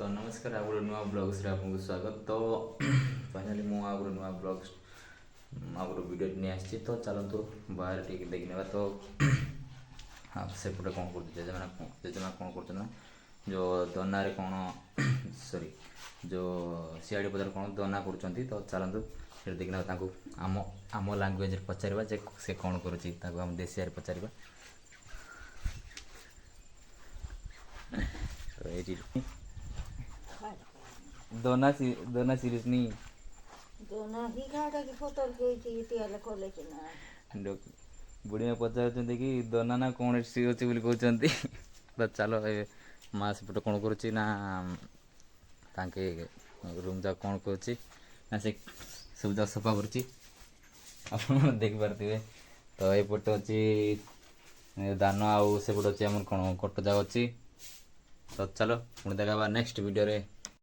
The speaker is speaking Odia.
ତ ନମସ୍କାର, ଆଉ ଗୋଟେ ନୂଆ ବ୍ଲଗ୍ସରେ ଆପଣଙ୍କୁ ସ୍ୱାଗତ। ତ ଫାଇନାଲି ମୁଁ ଆଉ ଗୋଟେ ନୂଆ ବ୍ଲଗ୍ସ, ଆଉ ଗୋଟେ ଭିଡ଼ିଓ ନେଇ ଆସିଛି। ତ ଚାଲନ୍ତୁ ବାହାରେ ଟିକେ ଦେଖିନେବା। ତ ସେପଟେ କ'ଣ କରୁଛି ଜେଜେମା? ଜେଜେମା କ'ଣ କରୁଛନ୍ତି ନା ଯେଉଁ ଦନାରେ କ'ଣ, ସରି, ଯେଉଁ ସିଆଡ଼ି ପତ୍ର କ'ଣ ଦନା କରୁଛନ୍ତି। ତ ଚାଲନ୍ତୁ ସେଠି ଦେଖିନେବା, ତାଙ୍କୁ ଆମ ଲାଙ୍ଗୁଏଜରେ ପଚାରିବା ଯେ ସେ କ'ଣ କରୁଛି। ତାକୁ ଆମ ଦେଶିଆରେ ପଚାରିବା। ତ ଏଇଠି ଦନା ଦନା ସିରିଜନି ଦନା ହି କାଟାକି ପତର ଦେଇଛି ତିଆରି କଲେ କି ନା। ବୁଢ଼ୀମା ପଚାରୁଛନ୍ତି କି ଦନା ନା କ'ଣ ଏଠି ଅଛି ବୋଲି କହୁଛନ୍ତି। ତ ଚାଲ, ଏବେ ମା ସେପଟେ କ'ଣ କରୁଛି ନା ତାଙ୍କେ ରୁମ୍ ଯାକ କ'ଣ କରୁଛି ନା ସେ ସବୁ ଯାକ ସଫା କରୁଛି, ଆପଣମାନେ ଦେଖିପାରୁଥିବେ। ତ ଏପଟେ ଅଛି ଦାନ, ଆଉ ସେପଟେ ଅଛି ଆମର କ'ଣ କଟ ଯାକ ଅଛି। ତ ଚାଲ, ପୁଣି ଦେଖା ହେବା ନେକ୍ସଟ ଭିଡ଼ିଓରେ।